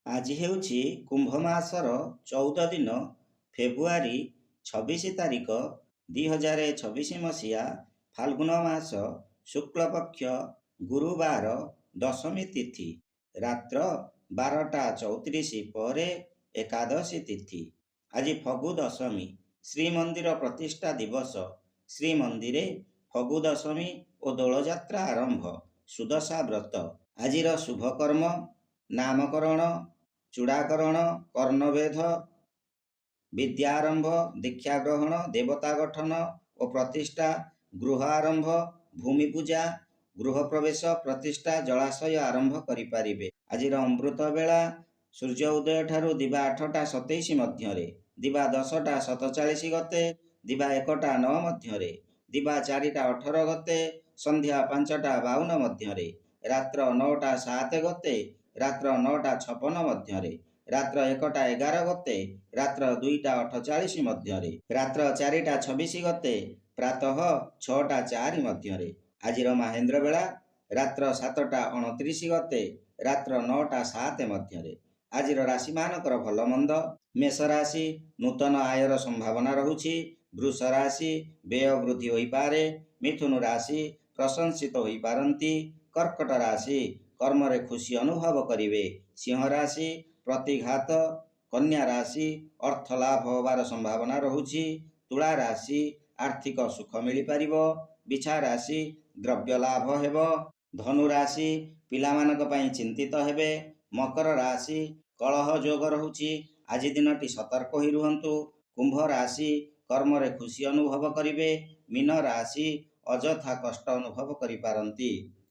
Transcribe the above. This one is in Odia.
ଆଜି ହେଉଛି କୁମ୍ଭ ମାସର 14 ଦିନ, ଫେବୃଆରୀ 26 ତାରିଖ, 2026 ମସିହା, ଫାଲ୍ଗୁନ ମାସ ଶୁକ୍ଳପକ୍ଷ, ଗୁରୁବାର, ଦଶମୀ ତିଥି, ରାତ୍ର 12:34 ପରେ ଏକାଦଶୀ ତିଥି। ଆଜି ଫଗୁ ଦଶମୀ, ଶ୍ରୀମନ୍ଦିର ପ୍ରତିଷ୍ଠା ଦିବସ। ଶ୍ରୀମନ୍ଦିରେ ଫଗୁ ଦଶମୀ ଓ ଦୋଳଯାତ୍ରା ଆରମ୍ଭ। ସୁଦଶା ବ୍ରତ। ଆଜିର ଶୁଭକର୍ମ ନାମକରଣ, ଚୂଡ଼ାକରଣ, କର୍ଣ୍ଣବେଧ, ବିଦ୍ୟାରମ୍ଭ, ଦୀକ୍ଷା ଗ୍ରହଣ, ଦେବତା ଗଠନ ଓ ପ୍ରତିଷ୍ଠା, ଗୃହ ଆରମ୍ଭ, ଭୂମି ପୂଜା, ଗୃହ ପ୍ରବେଶ, ପ୍ରତିଷ୍ଠା, ଜଳାଶୟ ଆରମ୍ଭ କରିପାରିବେ। ଆଜିର ଅମୃତ ବେଳା ସୂର୍ଯ୍ୟ ଉଦୟ ଠାରୁ ଦିବା 8:27 ମଧ୍ୟରେ, ଦିବା 10:47 ଗତେ, ଦିବା 1:09 ମଧ୍ୟରେ, ଦିବା 4:18 ଗତେ, ସନ୍ଧ୍ୟା 5:52 ମଧ୍ୟରେ, ରାତ୍ର 9:07 ଗତେ, ରାତ୍ର 9:56 ମଧ୍ୟରେ, ରାତ୍ର 1:11 ଗତେ, ରାତ୍ର 2:48 ମଧ୍ୟରେ, ରାତ୍ର 4:26 ଗତେ, ପ୍ରାତଃ 6:04 ମଧ୍ୟରେ। ଆଜିର ମାହେନ୍ଦ୍ର ବେଳା ରାତ୍ର 7:29 ଗତେ, ରାତ୍ର 9:07 ମଧ୍ୟରେ। ଆଜିର ରାଶିମାନଙ୍କର ଭଲ ମନ୍ଦ। ମେଷ ରାଶି, ନୂତନ ଆୟର ସମ୍ଭାବନା ରହୁଛି। ବୃଷ ରାଶି, ବ୍ୟୟ ବୃଦ୍ଧି ହୋଇପାରେ। ମିଥୁନ ରାଶି, ପ୍ରଶଂସିତ ହୋଇପାରନ୍ତି। କର୍କଟ ରାଶି, କର୍ମରେ ଖୁସି ଅନୁଭବ କରିବେ। ସିଂହ ରାଶି, ପ୍ରତିଘାତ। କନ୍ୟା ରାଶି, ଅର୍ଥ ଲାଭ ହେବାର ସମ୍ଭାବନା ରହୁଛି। ତୁଳା ରାଶି, ଆର୍ଥିକ ସୁଖ ମିଳିପାରିବ। ବିଛା ରାଶି, ଦ୍ରବ୍ୟ ଲାଭ ହେବ। ଧନୁ ରାଶି, ପିଲାମାନଙ୍କ ପାଇଁ ଚିନ୍ତିତ ହେବେ। ମକର ରାଶି, କଳହ ଯୋଗ ରହୁଛି। ଆଜି ଦିନଟି ସତର୍କ ହୋଇ ରୁହନ୍ତୁ। କୁମ୍ଭ ରାଶି, କର୍ମରେ ଖୁସି ଅନୁଭବ କରିବେ। ମୀନ ରାଶି, ଅଯଥା କଷ୍ଟ ଅନୁଭବ କରିପାରନ୍ତି।